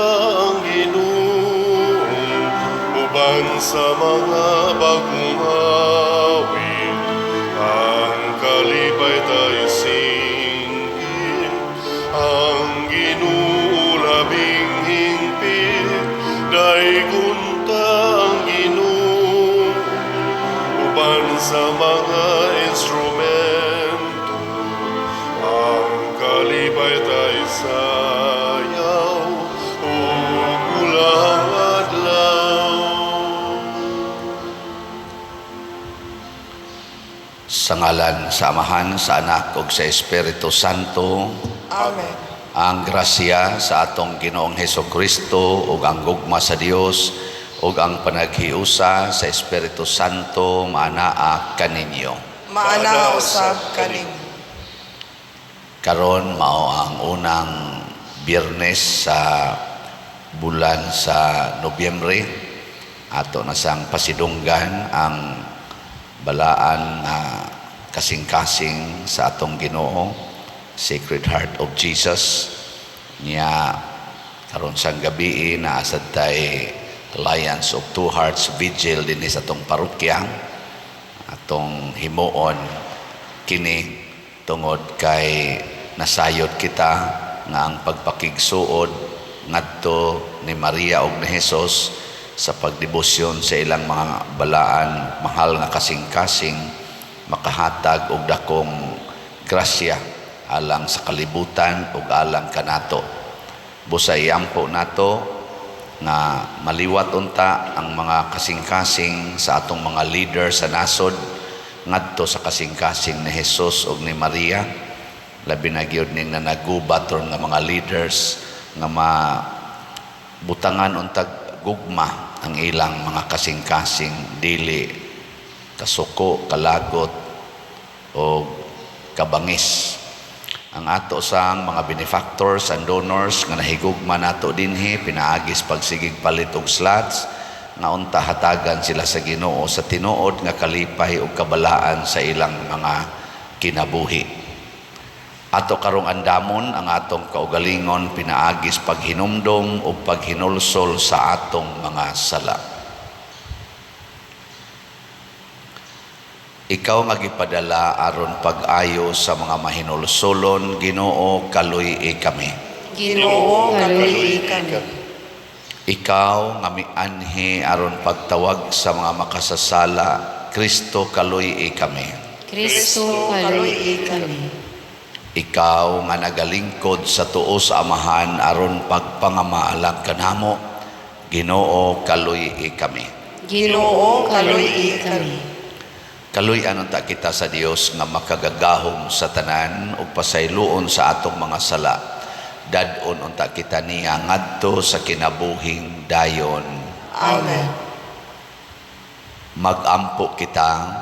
ang Ginoo, uban sa mga bagong awit, ang kalipay tay singgit, ang Ginoo labing hingpit, daygon ta ang Ginoo, uban sa mga instrumento, ang kalipay tay sayaw, ug ulang adlaw. Sa ngalan sa Amahan, sa Anak ug sa Espiritu Santo. Amen. Ang grasya sa atong Ginoong Heso Kristo ug ang gugma sa Dios ug ang panaghiusa sa Espiritu Santo maanaa kaninyo. Maana usab kaninyo. Karon mao ang unang Biyernes sa bulan sa Nobyembre. Ato na sang pasidunggan ang balaan nga kasing-kasing sa atong Ginoo, Sacred Heart of Jesus. Nya karon sang gabi naa sad tay Alliance of Two Hearts Vigil dinhi sa atong parokya. Atong himuon kini tungod kay nasayod kita nga ang pagpakigsuod ngadto ni Maria ug ni Jesus sa pagdebosyon sa ilang mga balaan mahal nga kasing-kasing makahatag og dakong grasya alang sa kalibutan ug alang kanato. Busa iampo nato nga maliwat unta ang mga kasing-kasing sa atong mga leader sa nasod ngadto sa kasing-kasing ni Jesus ug ni Maria, labi na gyud ning nanagubat ron nga mga leaders nga mabutangan untag gugma ang ilang mga kasing-kasing, dili kasuko, kalagot o kabangis. Ang ato sang mga benefactors and donors nga nahigugma nato dinhi pinaagis pagsigig palit og slots, nga unta hatagan sila sa Ginoo sa tinuod nga kalipay ug kabalaan sa ilang mga kinabuhi. Ato karong andamon ang atong kaugalingon pinaagis paghinumdom ug paghinulsol sa atong mga sala. Ikaw nga gipadala aron pag-ayo sa mga mahinulsolon, Ginoo, kaluy-i kami. Ginoo, kaluy-i kami. Ikaw nga mianhi aron pagtawag sa mga makasasala, Kristo, kaluy-i kami. Kristo, kaluy-i kami. Ikaw nga nagalingkod sa tuo sa Amahan aron pagpangamaalang kanamo, Ginoo, kaluy-i kami. Ginoo, kaluy-i kami. Kaluy-an unta kita sa Dios nga makagagahom sa tanan ug pasayloon sa atong mga sala. Dad-on unta kita niya ngadto sa kinabuhing dayon. Amen. Mag-ampo kita.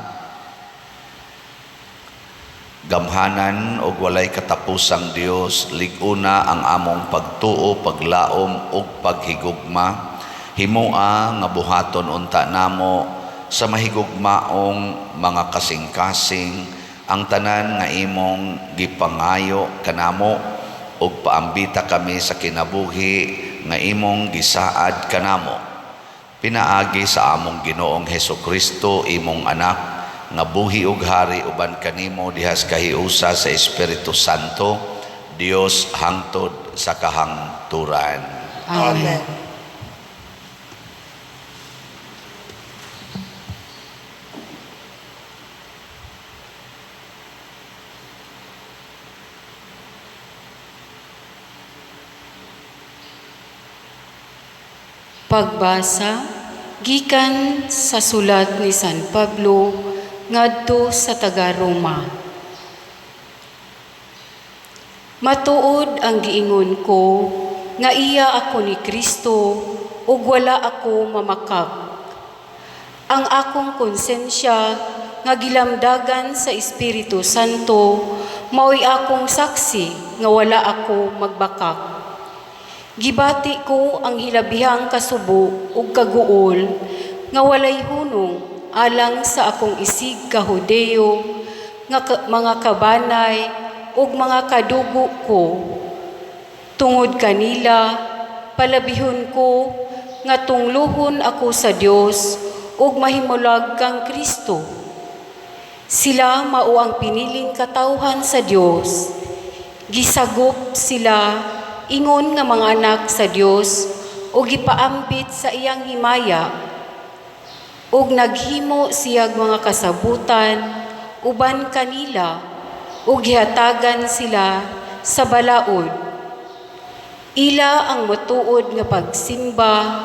Gamhanan og walay katapusang Dios, lig-una ang among pagtuo, paglaom ug paghigugma. Himoa nga buhaton unta namo sa mahigugmaong mga kasing-kasing ang tanan nga imong gipangayo kanamo, ug paambita kami sa kinabuhi nga imong gisaad kanamo. Pinaagi sa among Ginoong Heso Kristo, imong anak, nga buhi ug hari uban kanimo dihas kahiusa sa Espiritu Santo, Dios hangtod sa kahangturan. Amen. Pagbasa gikan sa sulat ni San Pablo ngadto sa taga-Roma. Matuod ang giingon ko nga iya ako ni Kristo ug wala ako mamakak. Ang akong konsensya nga gilamdagan sa Espiritu Santo mao'y akong saksi nga wala ako magbakak. Gibati ko ang hilabihang kasubo ug kaguol nga walay hunong alang sa akong isig ka Hudeo nga mga kabanay ug mga kadugo ko. Tungod kanila, palabihon ko nga tungluhon ako sa Dios ug mahimulag kang Kristo. Sila mao ang piniling katawhan sa Dios. Gisagop sila ingon nga mga anak sa Dios ug gipaambit sa iyang himaya ug naghimo siyag mga kasabutan uban kanila ug gihatagan sila sa balaod. Ila ang matuod nga pagsimba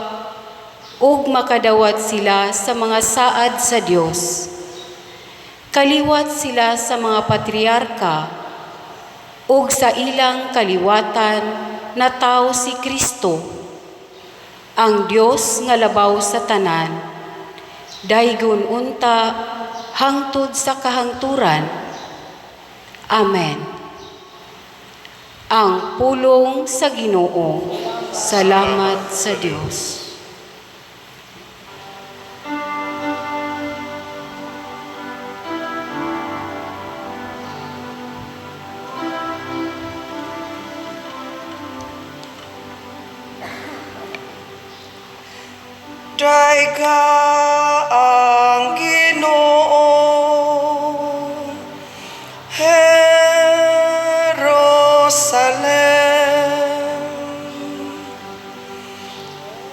ug makadawat sila sa mga saad sa Dios. Kaliwat sila sa mga patriarka ug sa ilang kaliwatan natawo si Kristo, ang Dios nga labaw sa tanan, daygon unta hangtod sa kahangturan. Amen. Ang pulong sa Ginoo. Salamat sa Dios. Dayga ang Ginoo, Jerusalem.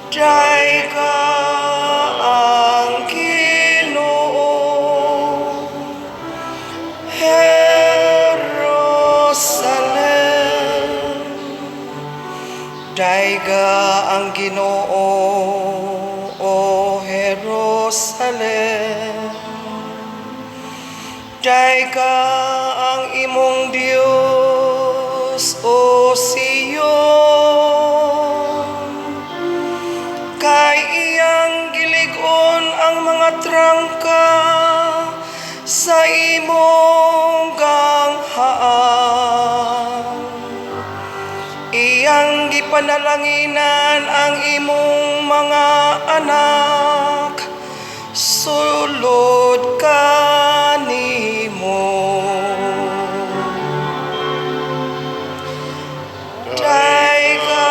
Dayga ang Ginoo, Jerusalem. Dayga ang Ginoo, O Jerusalem. Dayga ang imong Dios, O Sion. Kay iyang gilig-on ang mga trangka sa imong ganghaan. Iyang gipanalanginan ang imong mga anak, sulod kanimo. Dayga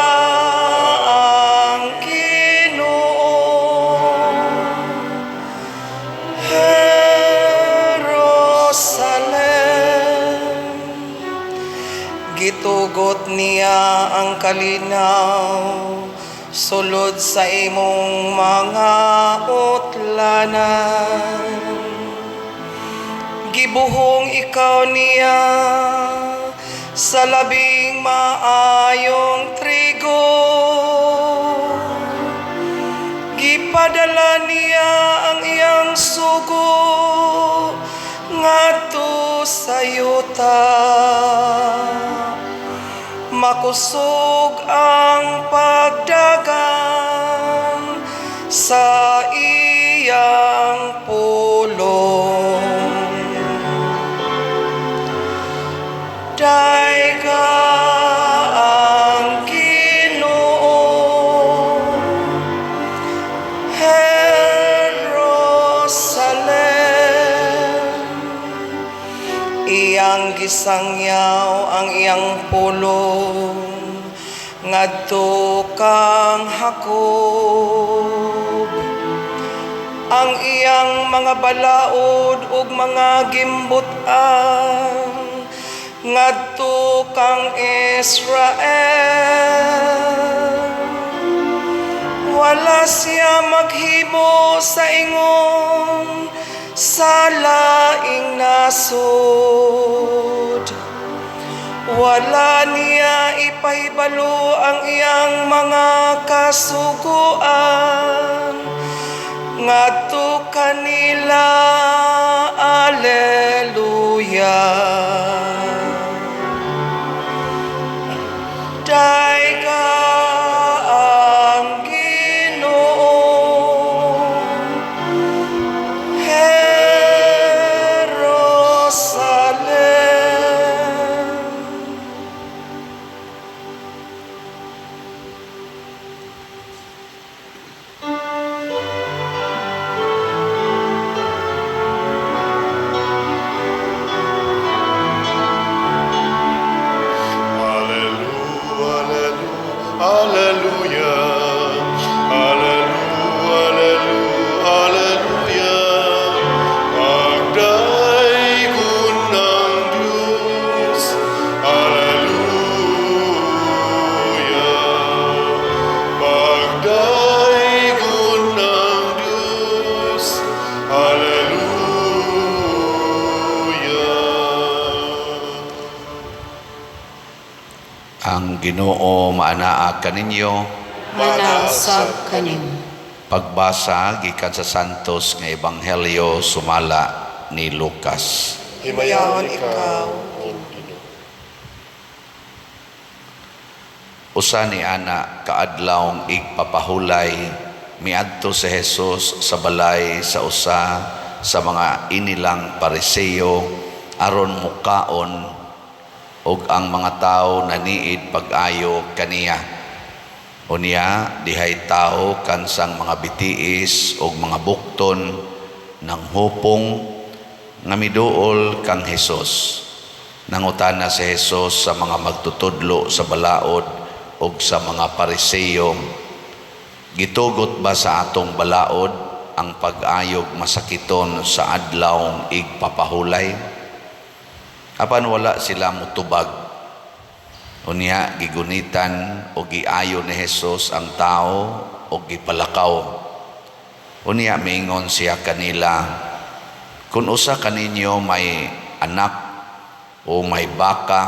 ang Ginoo, Jerusalem. Gitugot niya ang kalinaw sulod sa imong mga utlanan. Gibuhong ikaw niya sa labing maayong trigo. Gipadala niya ang iyang sugo ngadto sa yuta. Makusog ang pagdagan sa iyang pulong. Dayga ang Ginoo, Jerusalem. Iyang gisangyaw ang iyang pulong ngadto kang Jacob. Ang iyang mga balaod ug mga gimbut-an ngadto kang Israel. Wala siya maghimo sa ingon sa laing nasod. Wala niya ipahibalo ang iyang mga kasuguan ngadto kanila. Alleluia. Dayga ang Ginoo, Jerusalem. Alleluia. Alleluia, Alleluia, Alleluia. Pagdaygon ang Diyos. Alleluia. Pagdaygon ang Diyos. Alleluia. Ang Ginoo maanaa kaninyo. Maanaa sab kanimo. Pagbasa gikan sa Santos nga Ebanghelyo sumala ni Lucas. Himayaon Himayaon ikaw, ikaw, O Ginoo. Usa ni ana kaadlawng igpapahulay, miadto si Jesus sa balay sa usa sa mga inilang Pariseo aron mukaon, ug ang mga tawo naniid pag-ayo kaniya. Unya dihay tawo kansang mga bitiis ug mga bukton ng hupong nga miduol kang Hesus. Nangutana si Jesus sa mga magtutudlo sa balaod ug sa mga Pariseo, "Gitugot ba sa atong balaod ang pag-ayog masakiton sa adlawng igpapahulay?" Apan wala sila mutubag. Unya gigunitan o giayo ni Jesus ang tao o gipalakaw. Unya miingon siya kanila, "Kung usa kaninyo may anak o may baka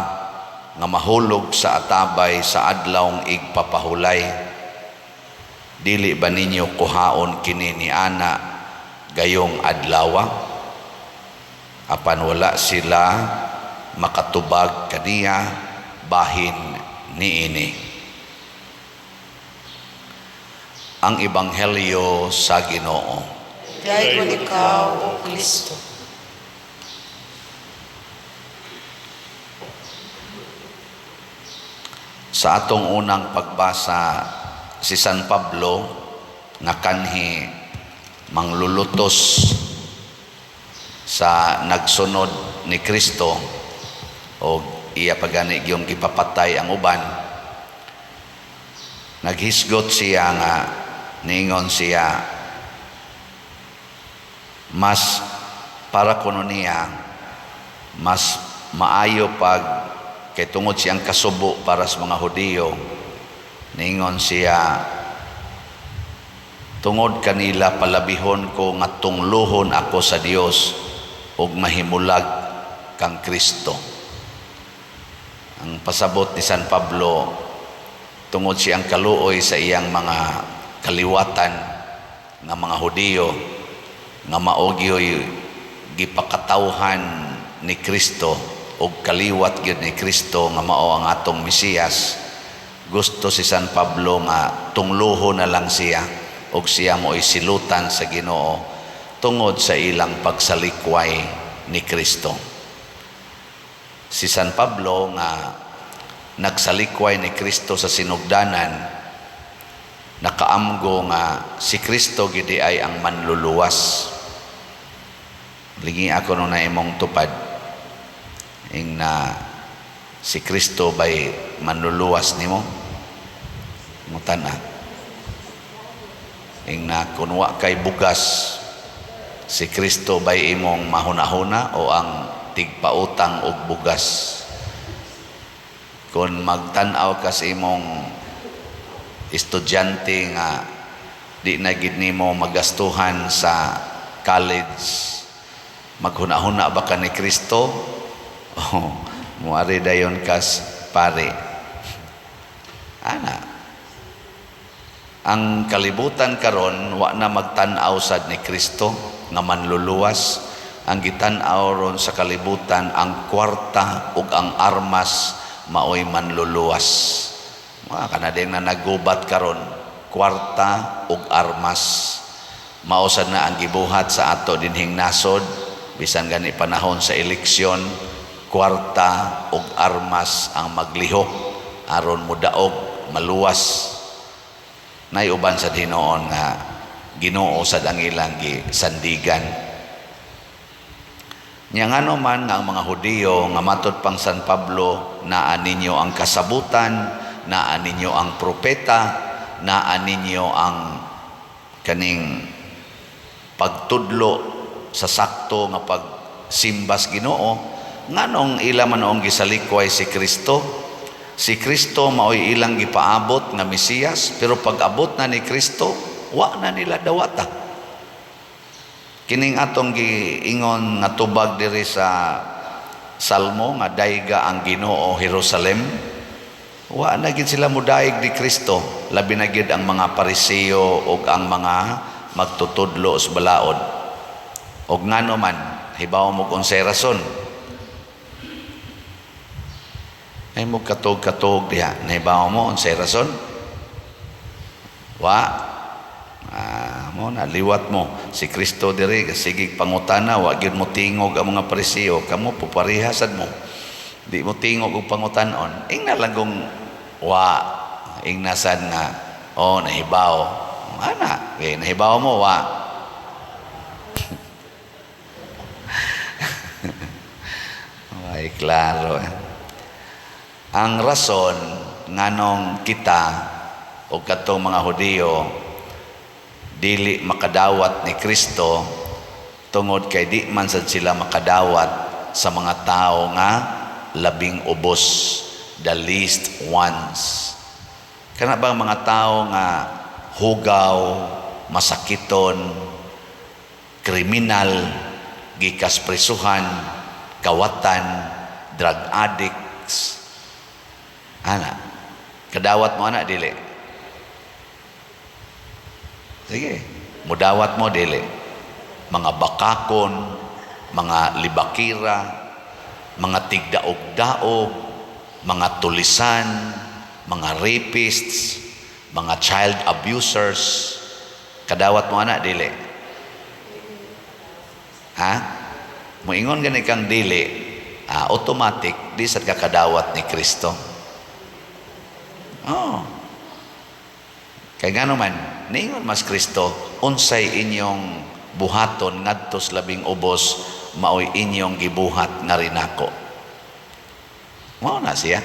nga mahulog sa atabay sa adlawng igpapahulay, dili ba ninyo kuhaon kini ni ana gayong adlawa?" Apan wala sila makatubag kaniya bahin niini. Ang Ebanghelyo sa Ginoo. Daygon ikaw, O Kristo. Sa atong unang pagbasa, si San Pablo nga kanhi manglulutos sa nagsunod ni Kristo o iya pagani yung gipapatay ang uban, naghisgot siya nga niingon siya, mas para kuno niya mas maayo pag kay tungod siyang kasubo para sa mga Hudiyo. Niingon siya, "Tungod kanila palabihon ko nga tungluhon ako sa Dios ug mahimulag kang Kristo." Ang pasabot ni San Pablo, tungod siyang kaluoy sa iyang mga kaliwatan nga mga Hudiyo nga mao gyoy gipakatawhan ni Kristo ug kaliwat gyud ni Kristo nga mao ang atong Mesiyas, gusto si San Pablo nga tungluho na lang siya ug siya mo'y silutan sa Ginoo tungod sa ilang pagsalikway ni Kristo. Si San Pablo nga nagsalikway ni Kristo sa sinugdanan, nakaamgo nga si Kristo gidi ay ang manluluwas. Lingi ako nung naimong tupad ing na si Kristo bay manluluwas nimo? Mutana ing na kunwa kay bugas, si Kristo bay imong mahuna-huna o ang tigpautang og bugas? Kung magtan-aw ka sa imong estudyante nga di na gid nimo magastuhan sa college, maghuna-huna ba ka ni Kristo? Oh, muari dayon kas pare. Ana. Ang kalibutan karon wa na magtan-aw sad ni Kristo nga manluluwas. Ang gitan-aw ron sa kalibutan ang kwarta ug ang armas maoy manluluwas. Mga kanadeng na nagubat karon, kwarta ug armas. Mao sad na ang gibuhat sa ato dinhing nasod bisan gani panahon sa eleksyon, kwarta ug armas ang maglihok aron modaog maluwas. Nay uban sa hinoon nga Ginoo sad ang ilang gisandigan. Nya ngano man nga ang mga Hudiyo nga matod pang San Pablo, naa ninyo ang kasabutan, naa ninyo ang propeta, naa ninyo ang kaning pagtudlo sa sakto nga pagsimbas Ginoo, nganong ila man noong gisalikway si Kristo? Si Kristo maoy ilang gipaabot nga Mesiyas, pero pag abot na ni Kristo, wa na nila dawata. Kining atong giingon nga tubag diri sa Salmo nga "Dayga ang Ginoo, Jerusalem", wa na gid sila mudaig ni Kristo, labi na gid ang mga Pariseo ug ang mga magtutudlo sa balaod. Og ngano man? Hibaw mo kung unsay rason? Ay mo katog-katog diha, nahibaw mo unsay rason? Wa. Ah, mo na liwat mo si Kristo diri sige pangutana, wa gyud mo tingog ang mga Pariseo. Kamo pupareha sad mo, di mo tingog og pangutan-on. Ingna lang kung wa, ingna sad nga oh, nahibaw ana. Okay, nahibaw mo wa? Ay, klaro eh. Ang rason nganong kita o katong mga Hudiyo dili makadawat ni Kristo, tungod kay di man sad sila makadawat sa mga tao nga labing ubos, the least ones. Kana bang mga tao nga hugaw, masakiton, kriminal, gikas presuhan, kawatan, drug addicts, ana, kadawat mo ana, dili? Sige, mudawat mo, dili? Mga bakakon, mga libakira, mga tigdaog-daog, mga tulisan, mga rapists, mga child abusers, kadawat mo ana, dili? Ha? Moingon gani kang dili, automatic di sad ka kadawat ni Kristo. Oh. Kay ngano man, niingon mas Kristo, unsay inyong buhaton ngadto sa labing ubos, maoy inyong gibuhat nga rinako. Mao na siya.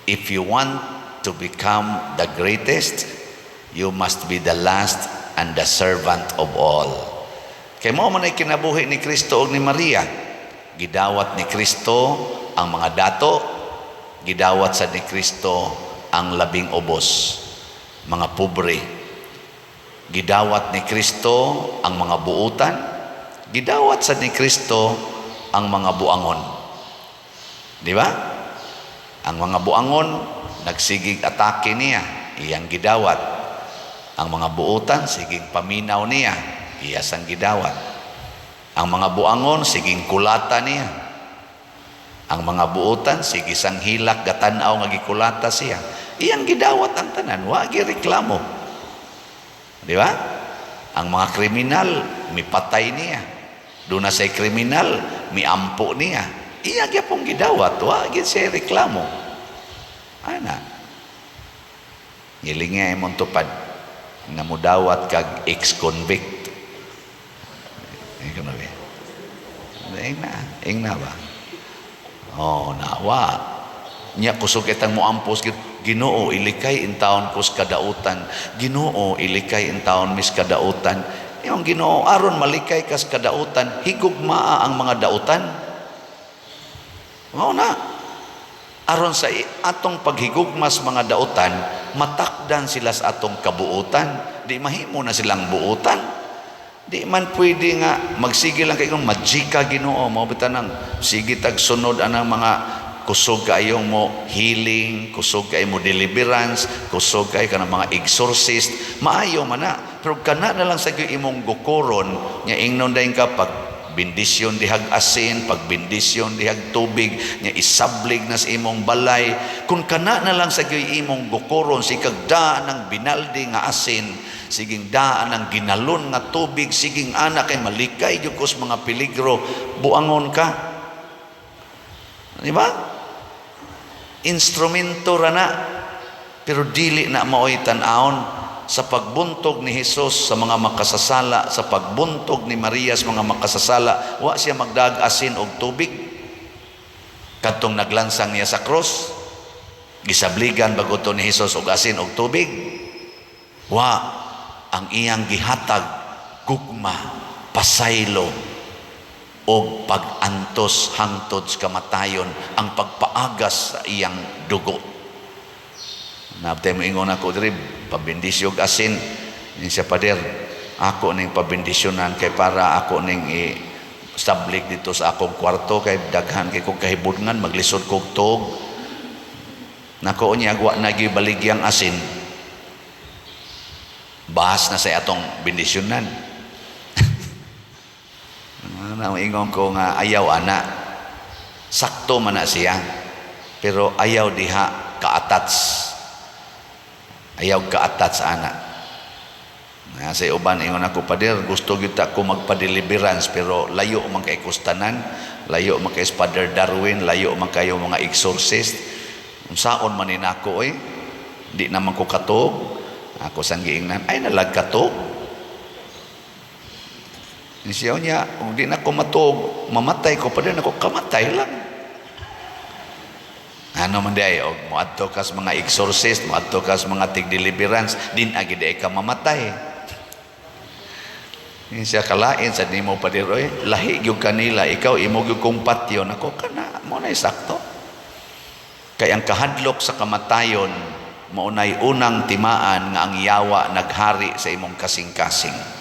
If you want to become the greatest, you must be the last and the servant of all. Kay mao man ay kinabuhi ni Kristo ug ni Maria. Gidawat ni Kristo ang mga dato, gidawat sa ni Kristo ang labing ubos, mga pobre. Gidawat ni Kristo ang mga buutan, gidawat sa ni Kristo ang mga buangon. Di ba? Ang mga buangon nagsigig atake niya, iyang gidawat. Ang mga buutan sigig paminaw niya, iya sang gidawat. Ang mga buangon siging kulata niya. Ang mga buutan sige sang hilak gatan-aw nga gikulata siya. Iyang gidawat ang tanan, wa reklamo. Di ba? Ang mga kriminal mipatay niya. Doon na say kriminal, miampo niya. Iya gyapon gidawat, wa gid siya reklamo. Ana. Ngilinga imong tupad nga mudawat kag ex-convict. Ikaw na ba? Ingna, ingna ba? Oh, nawa. Nya kusog itang moampos, "Ginoo, ilikay intawon ko sa kadautan. Ginoo, ilikay intawon mis kadautan." Yung Ginoo, aron malikay kas kadautan, higugmaa ang mga dautan. Mao na. Aron sa atong paghigugmas mga dautan, matakdan sila sa atong kabuutan. Di mahimo na silang buutan. Di man pwede nga magsige lang kay kung majika Ginoo mo bitan sige tag sunod anang mga kusog kayong mo healing, kusog kay mo deliverance, kusog kay kanang mga exorcist, maayo man na. Pero kana na lang sa imong gukoron nga ingnon dayon ka pag bendisyon dihag asin, pag bendisyon dihag tubig, nga isablig na sa imong balay. Kung kana na lang sa imong gukoron, sikag daan ng binaldi nga asin, siging daan ng ginalon nga tubig, siging ana kay malikay gyud ko sa mga peligro, buangon ka. Di ba? Instrumento ra na, pero dili na maoy tan-awon. Sa pagbuntog ni Hesus sa mga makasasala, sa pagbuntog ni Maria sa mga makasasala, wa siya magdag asin og tubig. Kadtong naglansang niya sa cross, gisabligan bago to ni Hesus og asin og tubig. Wa ang iyang gihatag, gugma, pasaylo og pag-antos hangtod sa kamatayon, ang pagpaagas sa iyang dugo. Nabtay mo ingon ako diri, pabendisyon asin ni siya, "Pader, ako ning pabendisyonan kay para ako ning i sablik dito sa akong kwarto kay daghan kay kog kahibudngan, maglisod kog tuog." Nako niya, wa na gibaligyang asin, bahas na sa atong bendisyonan. Na ingon ko nga ayaw ana, sakto man na siya, pero ayaw diha ka-attach, ayaw ka-attach ana. Na sa uban ingon ako, "Pader, gusto gyud ta ko magpa-deliverance, pero layo man kay kustanan, layo man kay Father Darwin, layo man kayo mga exorcist. Unsaon man ni nako oy? Di naman ko katuog." Ako sang giingnan, "Ay nalag katuog." Siya niya, "Kung di na ko matuog, mamatay ko pa din ako, kamatay lang." Ano man di ay, og moadto kas mga exorcist, moadto kas mga tig-deliverance, din agi di ay ka mamatay. Yun siya, "Kalain sa nimo, pader oy, lahi gyud kanila, ikaw imo gyud kong patyon." Ako kana mo na sakto. Kay ang kahadlok sa kamatayon mao nay unang timaan nga ang yawa naghari sa imong kasing-kasing.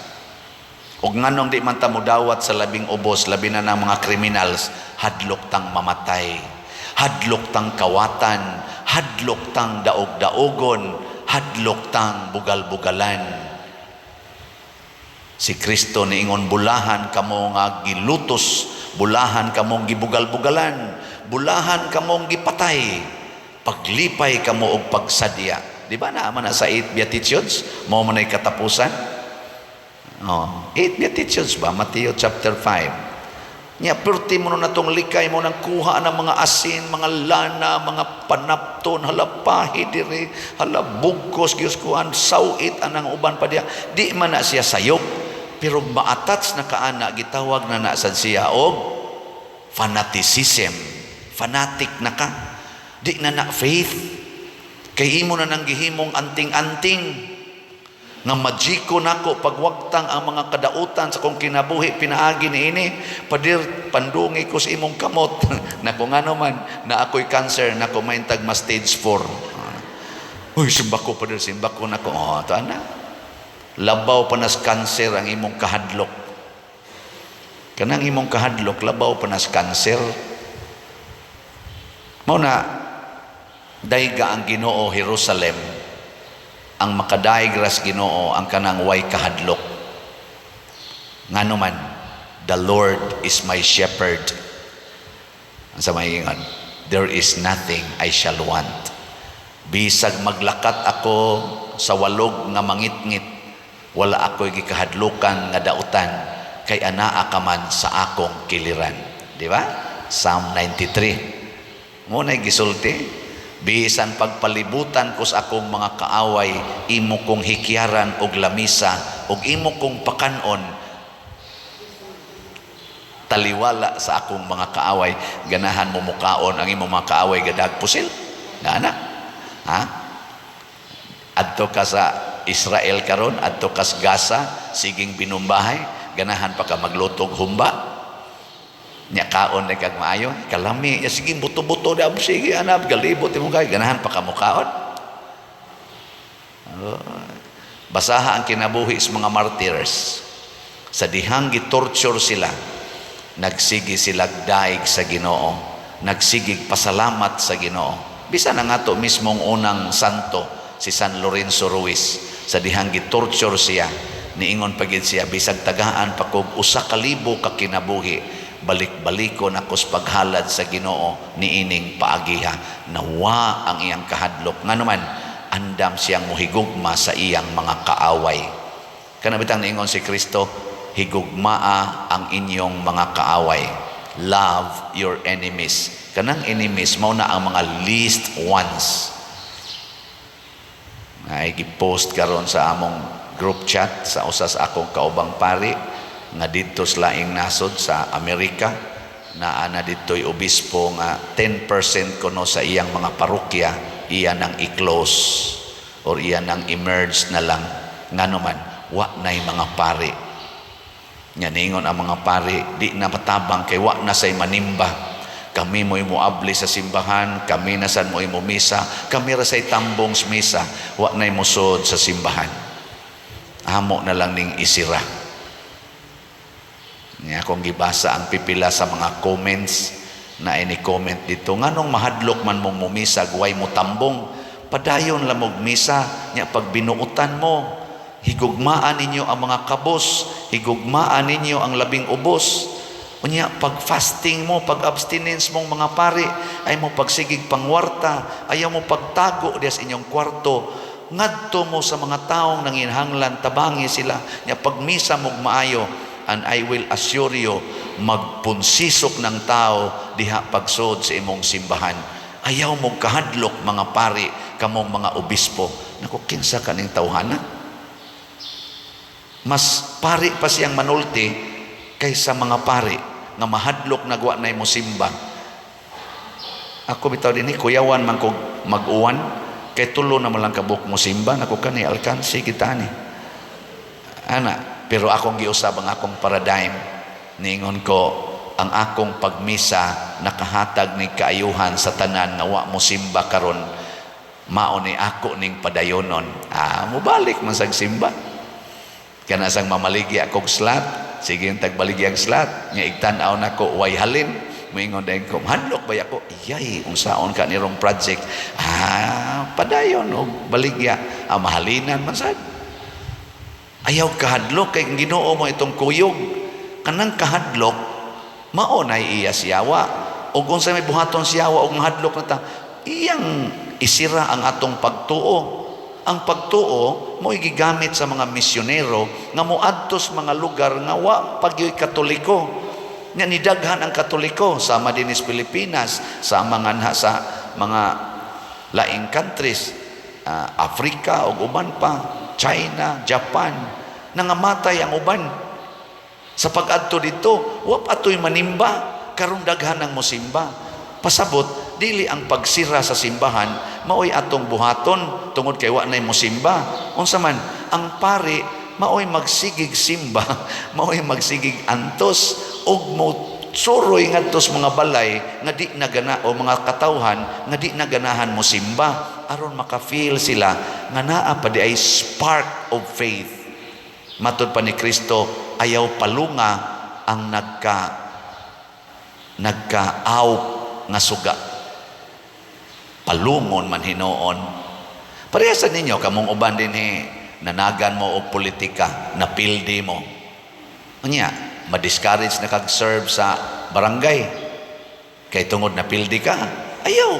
Og nganong di man ta modawat sa labing ubos, labi na ng mga criminals? Hadlok tang mamatay. Hadlok tang kawatan, hadlok tang daog-daogon, hadlok tang bugal-bugalan. Si Kristo niingon, "Bulahan kamo nga gilutos, bulahan kamong gibugal-bugalan, bulahan kamong gipatay. Paglipay kamo og pagsadya." Di ba naa man na sa eight Beatitudes? Mao man ay katapusan. Oh, eight Beatitudes ba? Matthew chapter 5. Nya perti mo na tong likay mo nang kuha ng mga asin, mga lana, mga panapton, hala pahi diri, hala bugkos, Diyos kuan, sawit anang uban pa diya. Di man na siya sayop, pero ma-attach na kaana, gitawag na na sad siya og fanaticism. Fanatic na ka. Di na na faith. Kay imo na nang gihimong anting-anting nga majiko nako pagwagtang ang mga kadautan sa kong kinabuhi pinaagi ni ini. "Pader, pandungi ko sa imong kamot." Nako, ngano man na ako'y cancer, nako maintag ma stage 4. "Uy, simba ko, pader, simba ko." Nako, oh, to ana, labaw pa nas cancer ang imong kahadlok. Kanang imong kahadlok labaw pa nas cancer. Mao na dayga ang Ginoo Jerusalem. Ang makadaig ras Ginoo ang kanang way kahadlok. Ngano man, "The Lord is my shepherd." Ang sa may ingon, "There is nothing I shall want." Bisag maglakat ako sa walog nga mangitngit, wala ako'y gikahadlukan nga dautan kay anaa ka man sa akong kiliran. Di ba? Psalm 93. Mo na gisulti, "Bisan pagpalibutan ko sa akong mga kaaway, imo kong hikyaran og lamisa ug imo kong pakanon taliwala sa akong mga kaaway." Ganahan mo mukaon ang imong mga kaaway gadag pusil? Gana? Ha? Adto ka sa Israel karon, adto ka sa Gaza, siging binumbahay, ganahan pa ka maglutog humba? Nya kaon na kag maayo, kalami, ya sige buto-buto da, sige anab galibot imong kay ganahan pa ka mukaon. Oh, basaha ang kinabuhi sa mga martyrs. Sa dihang gitorture sila, nagsige sila daig sa Ginoo, nagsigig pasalamat sa Ginoo. Bisan ang ato mismong unang santo, si San Lorenzo Ruiz, sa dihang gitorture siya, niingon pa gid siya, "Bisag tagaan pa kog 1,000 ka kinabuhi, balik-balikon ako sa paghalad sa Ginoo niining paagiha." Nawa ang iyang kahadlok. Ngano man, andam siyang muhigugma sa iyang mga kaaway. Kana bitang niingon si Kristo, "Higugmaa ang inyong mga kaaway. Love your enemies." Kanang enemies mao na ang mga least ones. Ay gipost karon sa among group chat sa usa sa akong kaubang pari nga didto sa laing nasod sa Amerika, naa na didto'y obispo nga 10% kuno sa iyang mga parokya iya nang i-close. or iya nang emerge na lang. Ngano man wa nay mga pari. Nya ningon ang mga pari, di na matabang kay wa na say manimba. Kami mo'y moabli sa simbahan, kami na san mo'y mumisa, kami ra say tambong sa misa, wa na'y musod sa simbahan. Amo na lang ning isira. Nya akong gibasa ang pipila sa mga comments na ini comment dito, nganong mahadlok man mong mumisa, way mo tambong, padayon lang mog misa, nya pag binuutan mo, higugmaan ninyo ang mga kabos, higugmaan ninyo ang labing ubos. Unya pag fasting mo, pag abstinence mong mga pari, ay mo pagsigig pangwarta, ayaw mo pagtago diya sa inyong kwarto, ngadto mo sa mga taong nanginhanglan, tabangi sila, nya pagmisa mog maayo, and I will assure you, magpunsisok ng tao diha pagsod sa imong simbahan. Ayaw mo kahadlok mga pari, kamong mga obispo. Naku, kinsa kaning tawhana? Mas pari pa siyang manulti kaysa mga pari nga mahadlok na gwa na mo simba. Ako bitaw dinhi, kuyawan man kog mag-uwan kay tulo na man lang kabuk mo simba. Nako, kani alkansi kita ni. Ana, pero akong giusab ang akong paradigm. Niingon ko, ang akong pagmisa nakahatag ni kaayuhan sa tanan nga wa mo simba karon, mao ni ako ning padayonon. Ah, mobalik man sag simba. Kana sang mamaligya akong slot, sige yung tagbaligya ang slot, nya igtan-aw nako way halin, moingon dayon ko, "Hadlok ba ako?" Iyay, unsaon ka nirong project? Ah, padayon og baligya. Ah, mahalinan man sad. Ayaw kahadlok kay Ginoo mo itong kuyog. Kanang kahadlok mao na iya siyawa. Og unsa may buhaton siyawa og mahadlok na ta, iyang isira ang atong pagtuo. Ang pagtuo mo'y gigamit sa mga misyonero nga moadto sa mga lugar nga wa pagyoy Katoliko. Nga nidaghan ang Katoliko sama dinhi sa Pilipinas, sama nganha sa mga laing countries, Africa ug uban pa, China, Japan, nangamatay ang uban. Sa pag-adto dito, wa pa atoy manimba, karon daghan ang mosimba. Pasabot, dili ang pagsira sa simbahan maoy atong buhaton tungod kay wa nay mosimba. Unsa man ang pari maoy magsigig simba, maoy magsigig antos ug mo suroy ngadto sa mga balay nga di nagana o mga katawhan nga di naganahan mo simba aron maka-feel sila nga naa pa di ay spark of faith. Matud pa ni Kristo, ayaw palunga ang nagka-awp nga suga. Palungon man hinuon. Pareha sa ninyo, kamong uban dinhi, nanagan mo og politika, napildi mo. Unya, ma-discourage na kag-serve sa barangay. Kay tungod napildi ka, ayaw.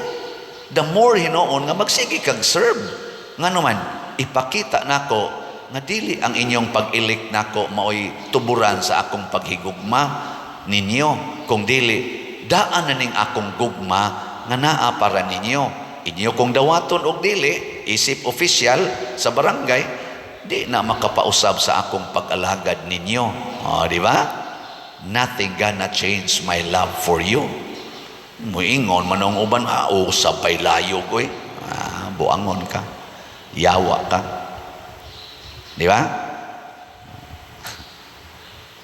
The more hinuon nga magsige kag serve. Ngano man, ipakita nako nga dili ang inyong pag-elect nako maoy tuburan sa akong paghigugma ninyo, kung dili daan na ning akong gugma nga naa para ninyo. Inyo kong dawaton og dili isip official sa barangay, di na makapausab sa akong pag-alagad ninyo. Oh, di ba? Nothing gonna change my love for you. Muingon man ang uban, usab pa'y layog, oy. Ah, buangon ka. Yawa ka. Di ba?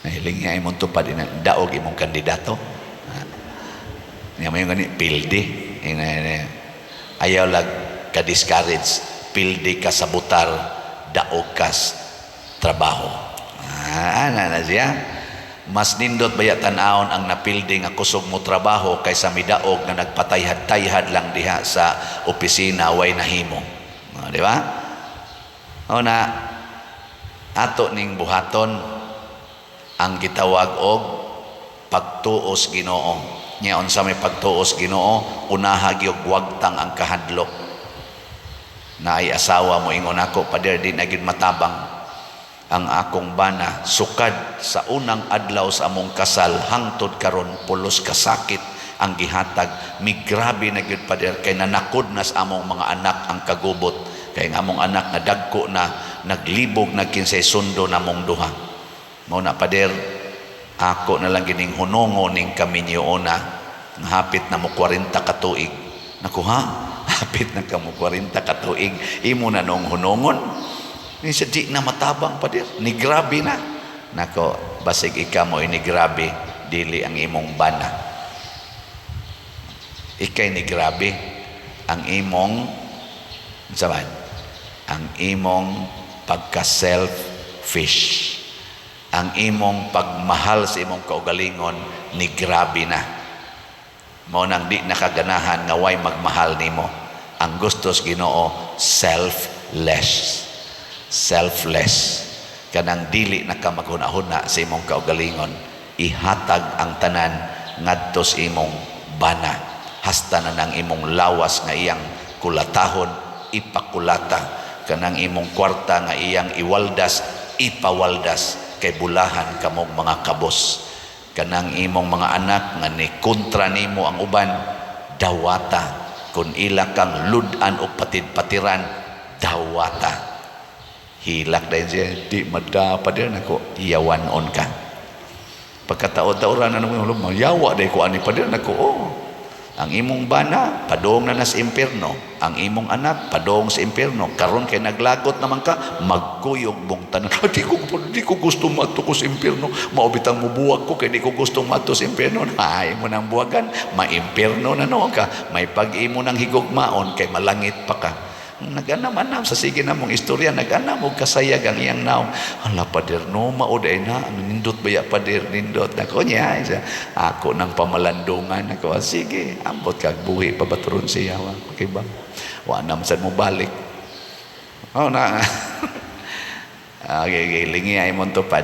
Nahiling nga imong tupad, ina, daog imong kandidato. Ah. Nga mo yung gani, pildi. Ina, ina. Ayaw lag ka-discourage. Pildi ka sa butar, daog kas trabaho. Ah, ana na siya. Mas nindot baya tan-awon ang napildi nga kusog mo trabaho kaysa midaog nga nagpatayhad-tayhad lang diha sa opisina way nahimo. Ah, di ba? O na ato ning buhaton ang gitawag og pagtuos Ginoo. Nya unsa may pagtuos Ginoo, unaha gyud wagtang ang kahadlok. Naay asawa mo ingon ako, "Pader, di na gyud matabang ang akong bana sukad sa unang adlaw sa among kasal hangtod karon, pulos kasakit ang gihatag. Migrabe na gyud, pader, kay nanakod na sa among mga anak ang kagubot, kay ang among anak nga dagko na naglibog na kinsay sundo namong duha. Mao na, pader, ako na lang gining hunongo ning kaminyoona nga hapit na mo 40 ka tuig." Naku ha. Hapit na ka mo 40 ka tuig, imo na nung hunongon. Ni sa di na matabang, pader. Ni grabe na. Nako, basig ika mo ni grabe, dili ang imong bana. Ikay ni grabe ang imong unsa man? Ang imong pagka-selfish. Ang imong pagmahal sa imong kaugalingon ni grabe na. Mao nang di nakaganahan nga way magmahal nimo. Ang gusto sa Ginoo, selfless. Selfless. Kanang dili na ka maghuna-huna sa imong kaugalingon, ihatag ang tanan ngadto sa imong bana. Hasta na nang imong lawas nga iyang kulatahon, ipakulata. Kanang imong kwarta nga iyang iwaldas, ipawaldas kay bulahan kamong mga kabos. Kanang imong mga anak nga ni kontra nimo ang uban, dawata. Kung ila kang lud-an o patid-patiran, dawata. Hilak dayon siya, di madapa din ako, iyawan-on ka. Pagkataod-taoran na naman, mayawa day ko ani pa din ako, oh. Ang imong bana, padong na nas impierno. Ang imong anak, padong sa impierno. Karon kay naglagot naman ka, magkuyog mong tanan. Ah, di ko gusto maadto ko sa impierno. Mao bitang mubuwag ko kay di ko gusto maadto sa impierno. Ay mo nang buwagan, ma-impierno na noon ka. May pag-imo ng higugmaon kay malangit pa ka. Nag-anam-anam sa sige na mong istorya, nag-anam og kasayag ang iyang naong. Hala, pader, no, mao na, ang nindot baya, pader, nindot. Nako niya, siya, ako ng pamalandungan. Nako, ah, sige, ambot kag buhi, pabaturon siya. Wa, okay ba? Wa na man mo balik. Oh, na. Okay, okay, lingi ay mong tupad.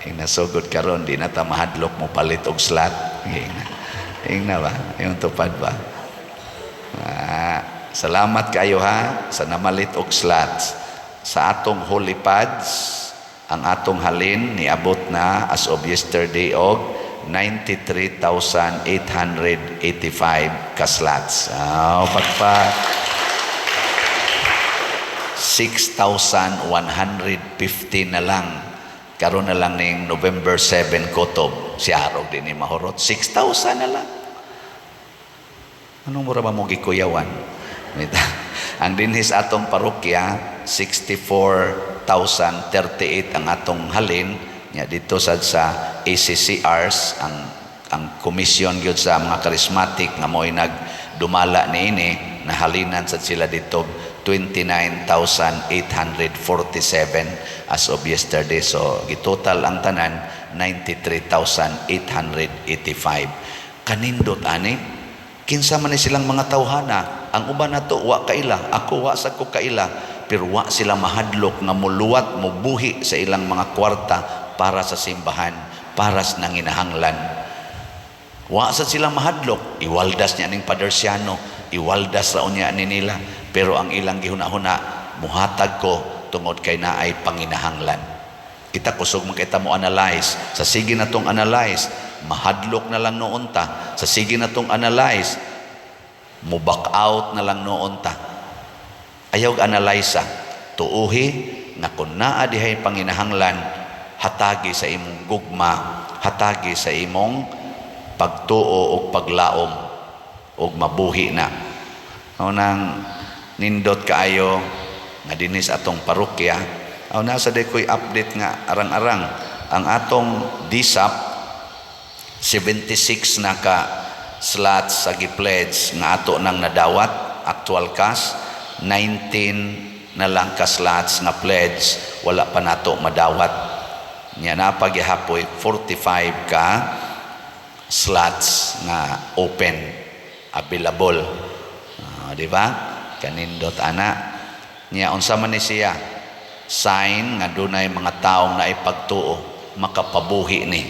Ing nasugod karon di na ta mahadlok mo palit og slot. Ing na. Ing na ba? Yung tupad ba? Ah, salamat kayo ha sa namalit og slots. Sa atong holy pads, ang atong halin niabot na as of yesterday og 93,885 ka slots. Ah, pagpa 6,150 na lang. Karon na lang ning November 7 kutob. Si Arog din ni mahurot. 6,000 na lang. Anong mura ba mo gikuyawan? Ang dinhis atong parokya, 64,038 ang atong halin. Nya dito sad sa ACCRs, ang komisyon gyud sa mga charismatic nga mo'y nagdumala niini, nahalinan sad sila dito 29,847 as of yesterday. So gitotal ang tanan 93,885. Kanindot ani, kinsa man ni silang mga tawhana, ang uban nato wa kaila, ako wa sa ko kaila, pero wa sila mahadlok nga muluwat, mubuhi sa ilang mga kwarta para sa simbahan, para sa nanginahanglan. Wa sa sila mahadlok, iwaldas niya ning Pader Siano, iwaldas ra unya ni nila, pero ang ilang gihuna-huna, muhatag ko tungod kay naay panginahanglan. Kita kusog man kita mo analyze, sa sige na tong analyze, mahadlok na lang noon ta, sa sige na tong analyze, mo back out na lang noon ta. Ayaw analyze, tuuhi nga kun naa dihay panginahanglan, hatagi sa imong gugma, hatagi sa imong pagtuo og paglaom og mabuhi na. Mao nang nindot kaayo nga dinis atong parokya. Aw nasa day ko'y update nga arang-arang ang atong DSAP, 76 na ka slots sa gi-pledge nga ato nang nadawat actual cash, 19 na lang ka slots nga pledge wala pa nato madawat. Nya napagihapoy 45 ka slots nga open, available. Ah, di ba kanindot ana niya? Unsa man ni siya sign nga dunay mga taong naipagtuo makapabuhi ni?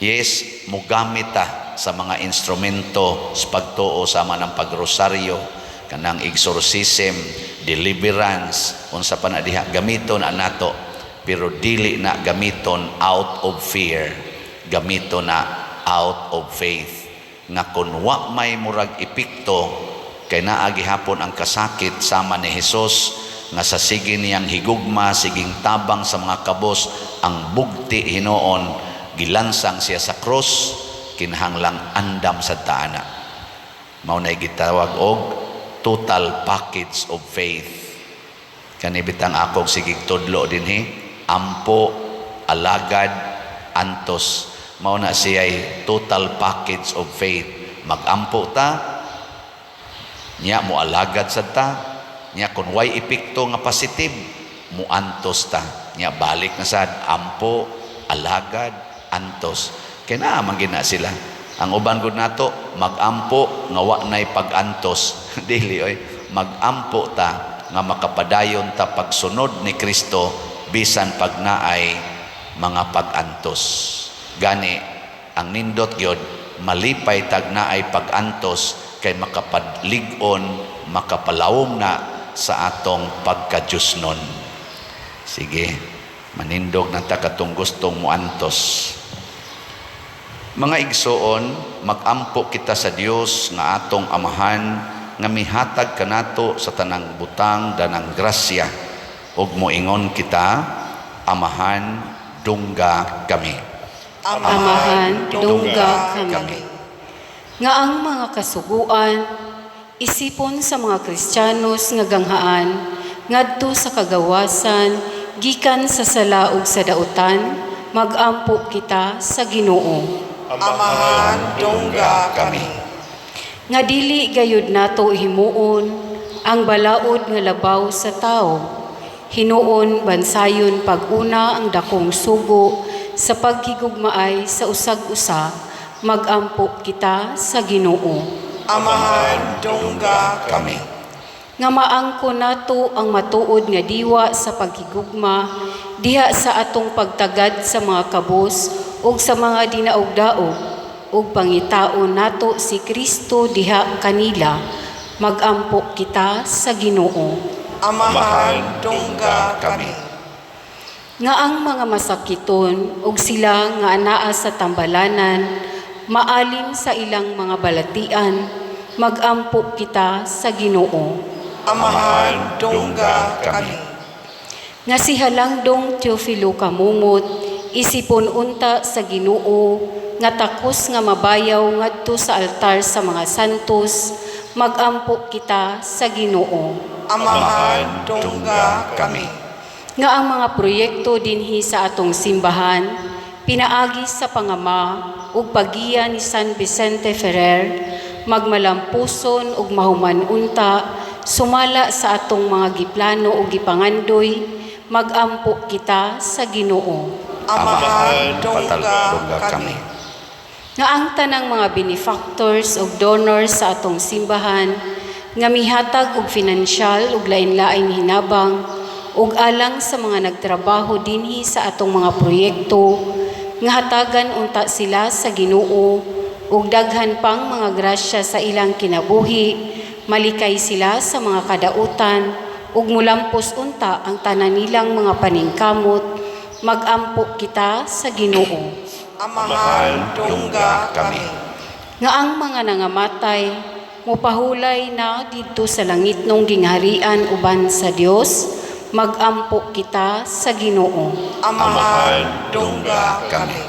Yes, mugamit ta sa mga instrumento sa pagtuo sama ng pagrosaryo, kanang exorcism, deliverance, unsa pa na diha, gamiton na nato, pero dili na gamiton out of fear, gamiton na out of faith nga kun wa may murag epekto kay naa gihapon ang kasakit sama ni Hesus nga sa sige niyang higugma, siging tabang sa mga kabos, ang bugti hinuon gilansang siya sa krus, kinahanglang andam sa taana. Mao nay gitawag og total package of faith. Kani bitang akong sigig tudlo dinhi, ampo, alagad, antos. Mao na siya'y total package of faith. Magampo ta, nya mo alagad sad ta, nya kung way epekto nga positive, muantos ta. Nya balik na sad, ampo, alagad, antos. Kay naa man gina sila. Ang uban gud nato, magampo nga wa nay pag-antos. Dili oy, magampo ta nga makapadayon ta pagsunod ni Kristo bisan pag naay mga pag-antos. Gani ang nindot gyud, malipay tag naay pag-antos kay makapadlig-on, makapalawom na sa atong pagka-Diyosnon. Sige, manindog na ta katong gustong muantos. Mga igsoon, magampo kita sa Dios nga atong Amahan nga mihatag kanato sa tanang butang danang grasya, ug moingon kita, "Amahan, dungga kami." Amahan, dungga kami. Nga ang mga kasuguan isipon sa mga Kristiyanos nga ganghaan ngadto sa kagawasan gikan sa sala ug sa dautan, magampo kita sa Ginoo. Amahan, dungga kami. Nga dili gayud nato himuon ang balaod nga labaw sa tao. Hinuon bansayon pag-una ang dakong sugo sa paghigugmaay sa usag-usa, magampo kita sa Ginoo. Amahan, dungga kami. Nga maangko nato ang matuod nga diwa sa paghigugma diha sa atong pagtagad sa mga kabos ug sa mga dinaog-daog ug pangitaon nato si Kristo diha kanila, magampo kita sa Ginoo. Amahan, dungga kami. Nga ang mga masakiton ug sila nga anaa sa tambalanan maalim sa ilang mga balatian, magampo kita sa Ginoo. Amahan, dungga kami. Nga si Halangdong Teofilo Camomot isipon unta sa Ginoo nga takos nga mabayaw ngadto sa altar sa mga santos, magampo kita sa Ginoo. Amahan, dungga kami. Nga ang mga proyekto dinhi sa atong simbahan pinaagi sa pangama ug paggiya ni San Vicente Ferrer magmalampuson ug mahuman unta sumala sa atong mga giplano ug gipangandoy, magampo kita sa Ginoo. Amahan, dungga dungga kami. Nga ang tanang mga benefactors ug donors sa atong simbahan nga mihatag og finansyal ug lain-laing hinabang ug alang sa mga nagtrabaho dinhi sa atong mga proyekto, nga hatagan unta sila sa Ginoo ug daghan pang mga grasya sa ilang kinabuhi, malikay sila sa mga kadautan ug mulampos unta ang tanan nilang mga paningkamot, magampo kita sa Ginoo. Amahan, dungga kami. Nga ang mga nangamatay mupahulay na didto sa langitnong gingharian uban sa Dios, magampo kita sa Ginoo. Amahan, dungga kami.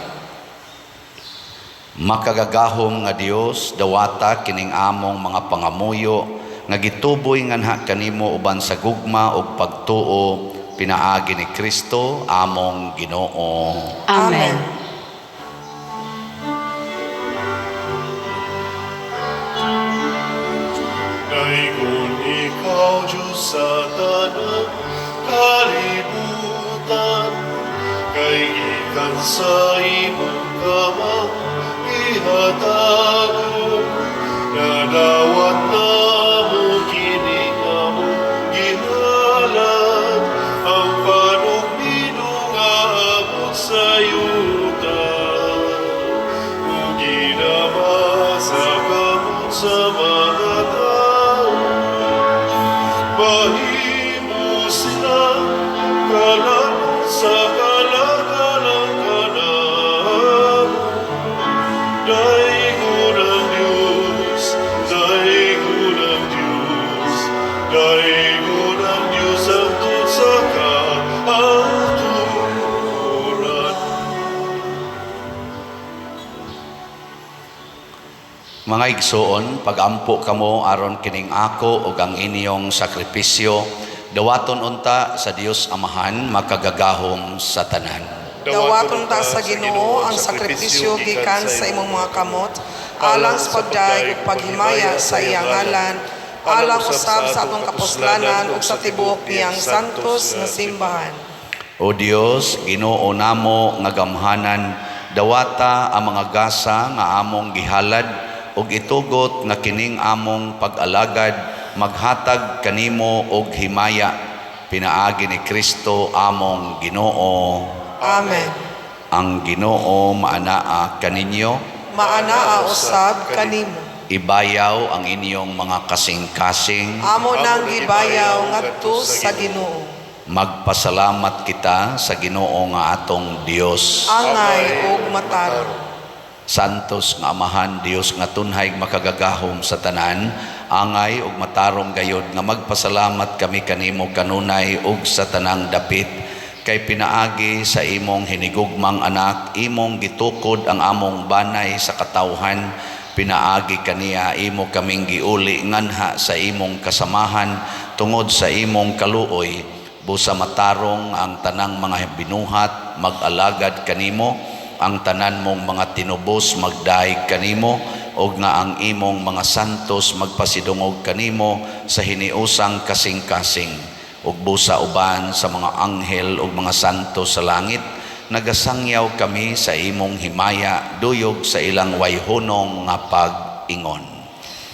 Makagagahom nga Dios, dawata kining among mga pangamuyo nga gituboy nganha kanimo uban sa gugma ug pagtuo pinaagi ni Kristo among Ginoo. Amen. Daygon ikaw, Diyos, sa tanang kalibutan, kay gikan sa imong kamang gihatagon, nadawat namo kini among gihalad, ang panugbido nga abot sa yuta, ug ginama sa kamot sa mga tao. Mahimo silang kalamot sa kalagalang kanamo. Daygon ang Diyos, daygon Mga igsoon, pagampo kamo aron kining ako ug ang inyong sakripisyo dawaton unta sa Dios Amahan makagagahom sa tanan. Dawaton ta sa Ginoo ang sakripisyo gikan sa imong mga kamot alang sa pagdayeg ug paghimaya sa iyang ngalan, alang usab sa atong kapuslanan ug sa tibuok niyang santos nga simbahan. O Dios, Ginoo namo nga gamhanan, dawata ang mga gasa nga among gihalad ug itugot nga kining among pag-alagad maghatag kanimo og himaya pinaagi ni Kristo among Ginoo. Amen. Ang Ginoo maanaa kaninyo. Maanaa usab kanimo. Ibayaw ang inyong mga kasing-kasing. Amo nang gibayaw ngadto sa Ginoo. Magpasalamat kita sa Ginoo nga atong Dios. Angay ug matarong. Santos nga Amahan, Dios nga tunhay makagagahom sa tanan, angay ug matarong gayod nga magpasalamat kami kanimo kanunay ug sa tanang dapit, kay pinaagi sa imong hinigugmang anak, imong gitukod ang among banay sa katawhan, pinaagi kaniya imo kaming giuli nganha sa imong kasamahan tungod sa imong kaluoy, busa matarong ang tanang mga binuhat mag-alagad kanimo, ang tanan mong mga tinubos magdaig kanimo, og nga ang imong mga santos magpasidungog kanimo sa hiniusang kasing-kasing, ug busa uban sa mga anghel ug mga santos sa langit nagasangyaw kami sa imong himaya duyog sa ilang wayhunong nga pag-ingon.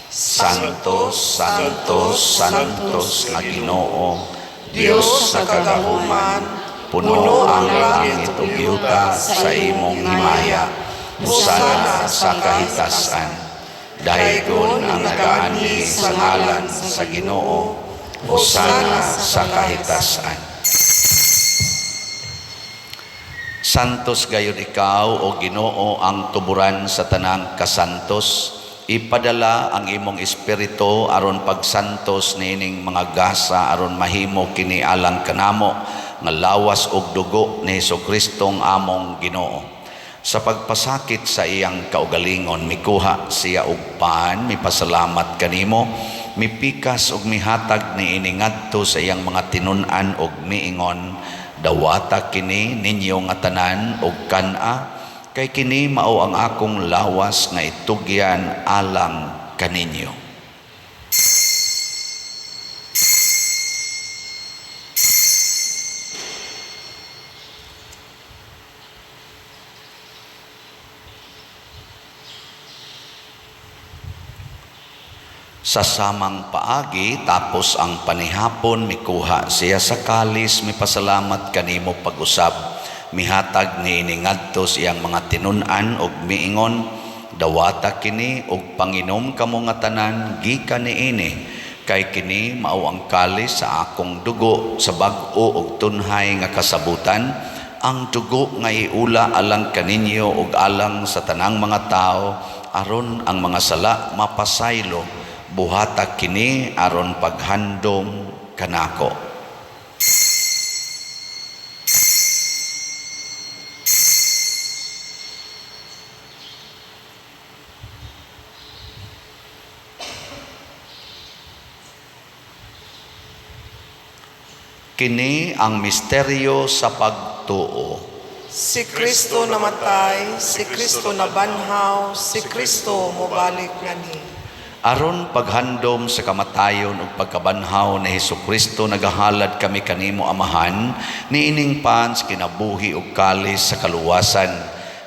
Santo, Santo, Santos nga Ginoo, Dios sa kagahuman, puno ang langit ug yuta sa imong himaya. Hosana sa kahitasan. Daygon ang nagaanhi sa ngalan sa Ginoo. Hosana sa kahitasan. Santos gayud ikaw o Ginoo ang tuburan sa tanang kasantos. Ipadala ang imong espiritu aron pagsantos niining mga gasa aron mahimo kini alang kanamo nga lawas ug dugo ni Hesus-Kristong among Ginoo. Sa pagpasakit sa iyang kaugalingon, mikuha siya og pan, mipasalamat kanimo, mipikas ug mihatag niini ngadto sa iyang mga tinun-an ug miingon, dawata kini ninyo nga tanan ug kan-a, kay kini mao ang akong lawas nga itugyan alang kaninyo. Sa samang paagi, tapos ang panihapon, mikuha siya sa kalis, mipasalamat kanimo pag-usab, mihatag niini ngadto sa iyang mga tinun-an ug miingon, dawata kini ug panginom kamo nga tanan gikan niini, kay kini mao ang kalis sa akong dugo sa bag-o ug tunhay nga kasabutan, ang dugo nga iula alang kaninyo ug alang sa tanang mga tawo aron ang mga sala mapasaylo. Buhata kini aron paghandom kanako. Kini ang misteryo sa pagtuo. Si Kristo namatay, si Kristo nabanhaw, si Kristo mobalik nganhi. Aron paghandom sa kamatayon ug pagkabanhaw ni Hesukristo, nagahalad kami kanimo Amahan niining pan sa kinabuhi ug kalis sa kaluwasan.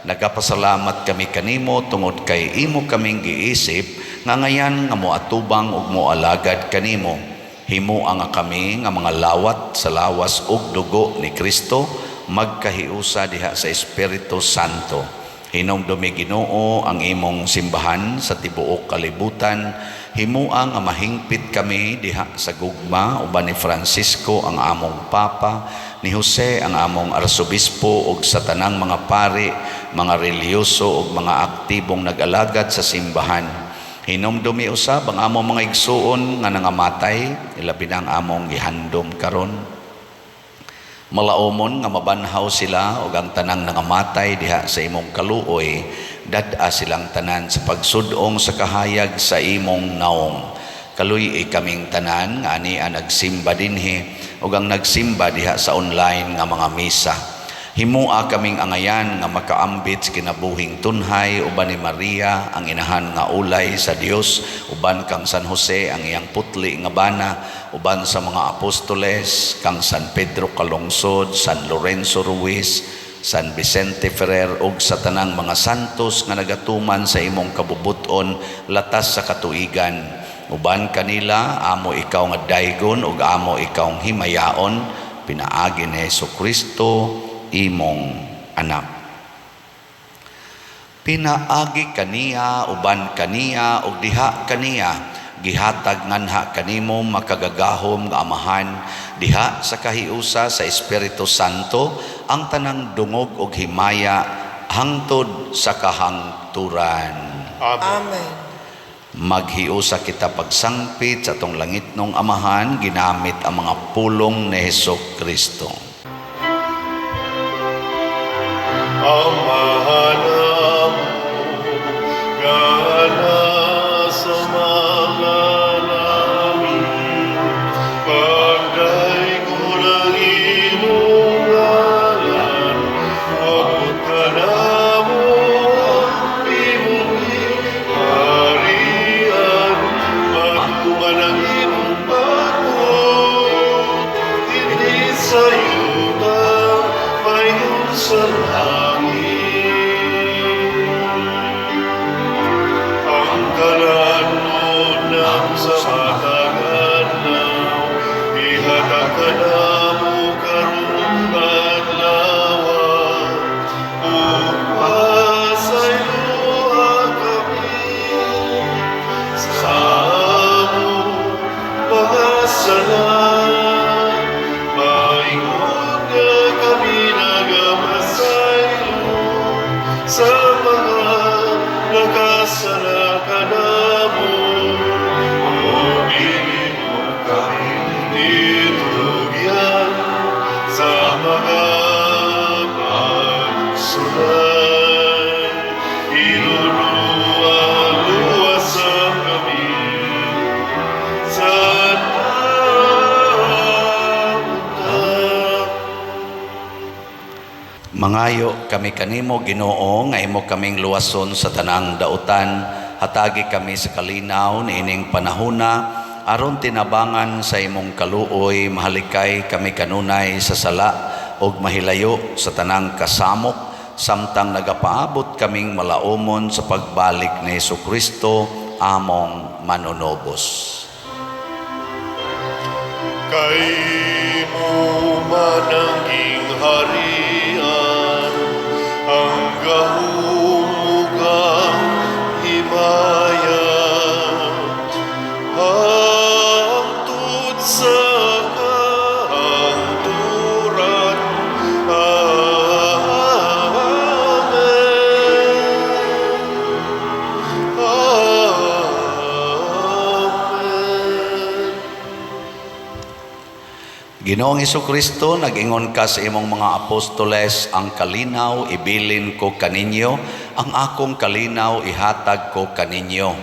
Nagapasalamat kami kanimo tungod kay imo kaming giisip nga ngayan nga moatubang ug moalagad kanimo. Himoa nga kami nga mga lawat sa lawas ug dugo ni Kristo magkahiusa diha sa Espiritu Santo. Hinumdumi Ginoo ang imong simbahan sa tibuok kalibutan. Himoa nga mahingpit kami diha sa gugma uban ni Francisco ang among Papa, ni Jose ang among Arsobispo ug sa tanang mga pari, mga relihiyoso ug mga aktibong nag-alagad sa simbahan. Hinumdumi usab ang among mga igsuon nga nangamatay, ilabi na ang among gihandom karon. Malaomon nga mabanhaw sila ug ang tanang nangamatay diha sa imong kaluoy, Dad-a silang tanan sa pagsudong sa kahayag sa imong naong. Kaluy-i kaming tanan nga ani ang nagsimba dinhi ug ang nagsimba diha sa online nga mga misa. Himua kaming angayan nga makaambit sa kinabuhing tunhay uban ni Maria ang inahan nga ulay sa Dios, uban kang San Jose ang iyang putli nga bana, uban sa mga apostoles kang San Pedro Calungsod, San Lorenzo Ruiz, San Vicente Ferrer ug sa tanang mga santos nga nagatuman sa imong kabubut-on latas sa katuigan. Uban kanila amo ikaw nga daygon ug amo ikaw himayaon pinaagi ni Hesus Kristo imong anak. Pinaagi kaniya, uban kaniya ug diha kaniya, gihatag nganha kanimo makagagahom nga Amahan diha sa kahiusa sa Espiritu Santo ang tanang dungog ug himaya hangtod sa kahangturan. Amen. Amen. Maghiusa kita pagsangpit sa atong langitnong Amahan ginamit ang mga pulong ni Hesus Kristo. Amahan namo nga nasa mga langit, pagdaygon ang imong ngalan, moabot kanamo ang imong gingharian, matuman ang imong pagbuot, dinhi sa yuta, paingon sa langit. Ang kalanon namo sa matag adlaw, ihatag kanamo karong adlaw, ug pasayloa kami sa among mga sala, maingon nga kami nagapasaylo sa mga nakasala kanamo. Ug dili mo kami itugyan sa mga pagsulay. Hinunua, luwasa kami sa dautan. Mangayo kami kanimo, Ginoo, nga imo kaming luwason sa tanang dautan. Hatagi kami sa kalinaw niining panahona aron tinabangan sa imong kaluoy mahalikay kami kanunay sa sala ug mahilayo sa tanang kasamok samtang nagapaabot kaming malaumon sa pagbalik ni Hesus Kristo among manunobos. Kay imo man ang gingharian, ang gahom ug ang himaya, hangtod sa kahangturan. Amen. Amen. Ginoong Kristo, nag-ingon ka sa imong mga apostoles, "Ang kalinaw ibilin ko kaninyo, ang akong kalinaw ihatag ko kaninyo."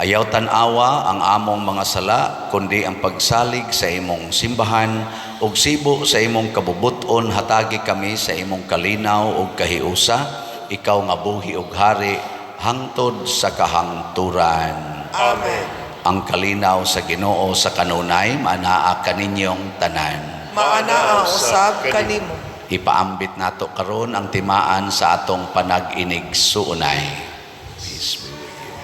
Ayaw tan-awa ang among mga sala, kundi ang pagsalig sa imong simbahan, ug sibo sa imong kabubuton hatagi kami sa imong kalinaw ug kahiusa, ikaw nga buhi ug hari hangtod sa kahangturan. Amen. Ang kalinaw sa Ginoo sa kanunay maanaa kaninyong tanan. Maanaa usab kanimo. Ipaambit nato karon ang timaan sa atong panag-inigsuonay. Peace be with you.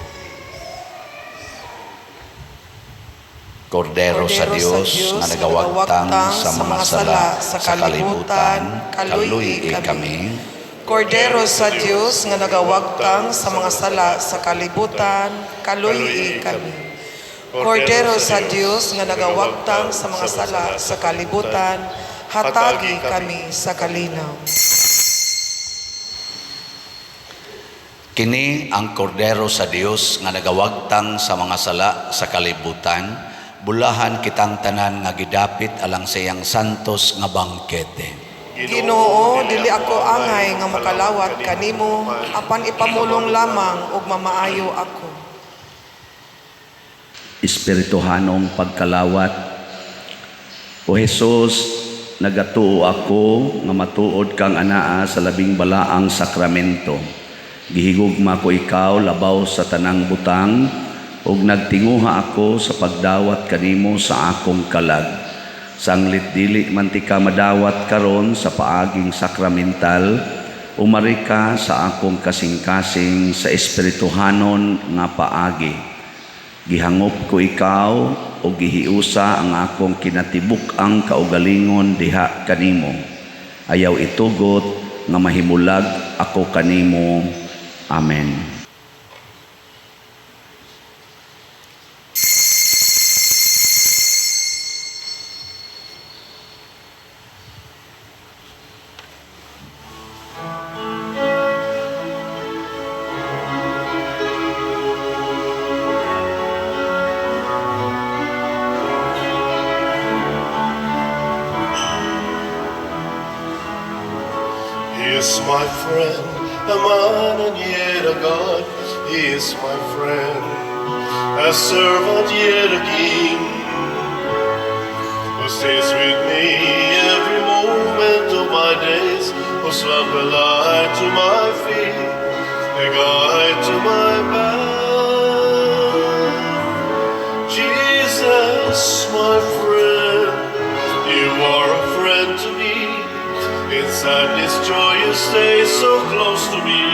Kordero sa Dios nga nagawagtang sa mga sala sa kalibutan, kaluy-i kami. Kordero sa Dios nga nagawagtang sa mga sala sa kalibutan, kaluy-i kami. Kordero sa Dios nga nagawagtang sa mga sala sa kalibutan, hatagi kami sa kalinaw. Kini ang Kordero sa Dios nga nagawagtang sa mga sala sa kalibutan, bulahan kitang tanan nga gidapit alang sa iyang santos nga bangkete. Ginoo, dili ako angay nga mokalawat kanimo, apan ipamulong lamang ug mamaayo ako. Espirituhanong pagkalawat. O Jesus, nagatuo ako nga matuod kang anaa sa labing balaang sakramento. Gihigugma ko ikaw labaw sa tanang butang ug nagtinguha ako sa pagdawat kanimo sa akong kalag. Sanglit dili man tika madawat karon sa paaging sakramental, umari ka sa akong kasing-kasing sa espirituhanon nga paagi. Gihangop ko ikaw o gihiusa ang akong kinatibuk-ang kaugalingon diha kanimo. Ayaw itugot nga mahimulag ako kanimo. Amen. He is my friend, a man and yet a God. He is my friend, a servant yet a king, who stays with me every moment of my days, whose lamp a light to my feet, a guide to my path. Jesus, my friend, you are a friend to me. In sadness, joy, you stay so close to me.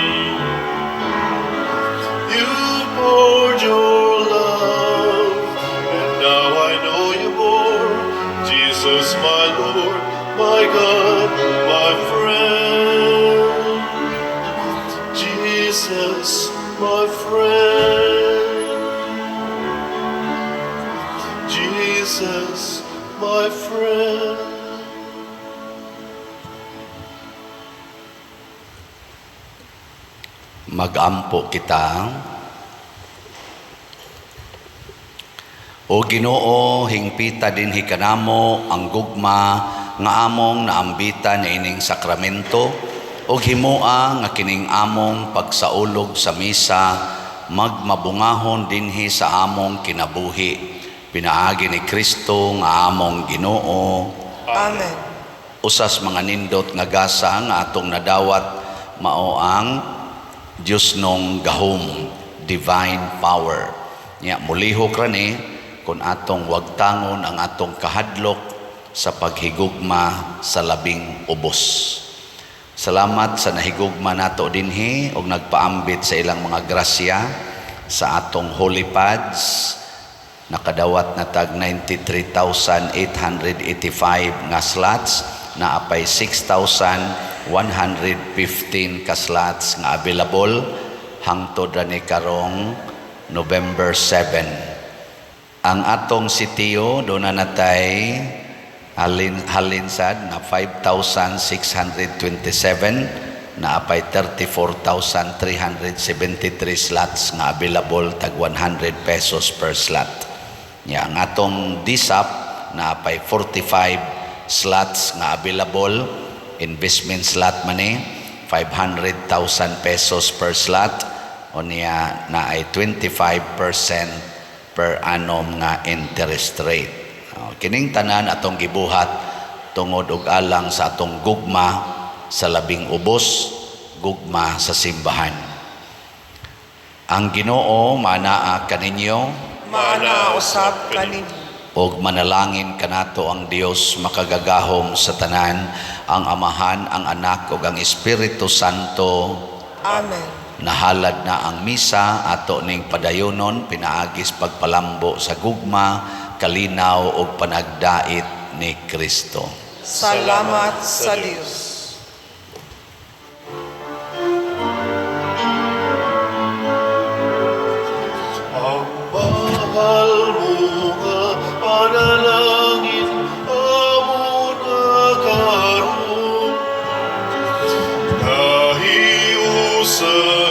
You poured your love, and now I know you more. Jesus, my Lord, my God, my friend. Jesus, my friend. Jesus, my friend. Magampo kita. O Ginoo, hingpita dinhi kanamo ang gugma nga among naambitan niining sakramento ug himoa nga kining among pagsaulog sa misa magmabungahon dinhi sa among kinabuhi, pinaagi ni Kristo nga among Ginoo. Amen. Usas mga nindot nga gasa nga atong nadawat mao ang Diyos nong gahom, divine power. Nya mulihok ra ni kung atong wagtangon ang atong kahadlok sa paghigugma sa labing ubos. Salamat sa nahigugma nato dinhi og nagpaambit sa ilang mga grasya sa atong holy pads. Nakadawat na tag 93,885 nga slots, naapay 6,115 ka slots nga available hangtod ra ni karong November 7. Ang atong sitio doon na natay halin sad na 5,627, naapay 34,373 slots nga available, tag 100 pesos per slot. Nya ang atong DSAP, naapay 45 slots nga available, investment slot man ni, 500,000 pesos per slot, unya naay 25% per annum nga interest rate. Oh, kining tanan atong gibuhat tungod og alang sa atong gugma sa labing ubos, gugma sa simbahan. Ang Ginoo manaa kaninyo. Maanaa usab kaninyo. Ug manalangin kanato ang Dios makagagahom sa tanan, ang Amahan, ang Anak ug ang Espiritu Santo. Amen. Nahalad na ang misa, ato ning padayonon pinaagis pagpalambo sa gugma, kalinaw ug panagdait ni Kristo. Salamat sa Dios. Ang mahal mo nga panalangin amo na karon. Nahiusa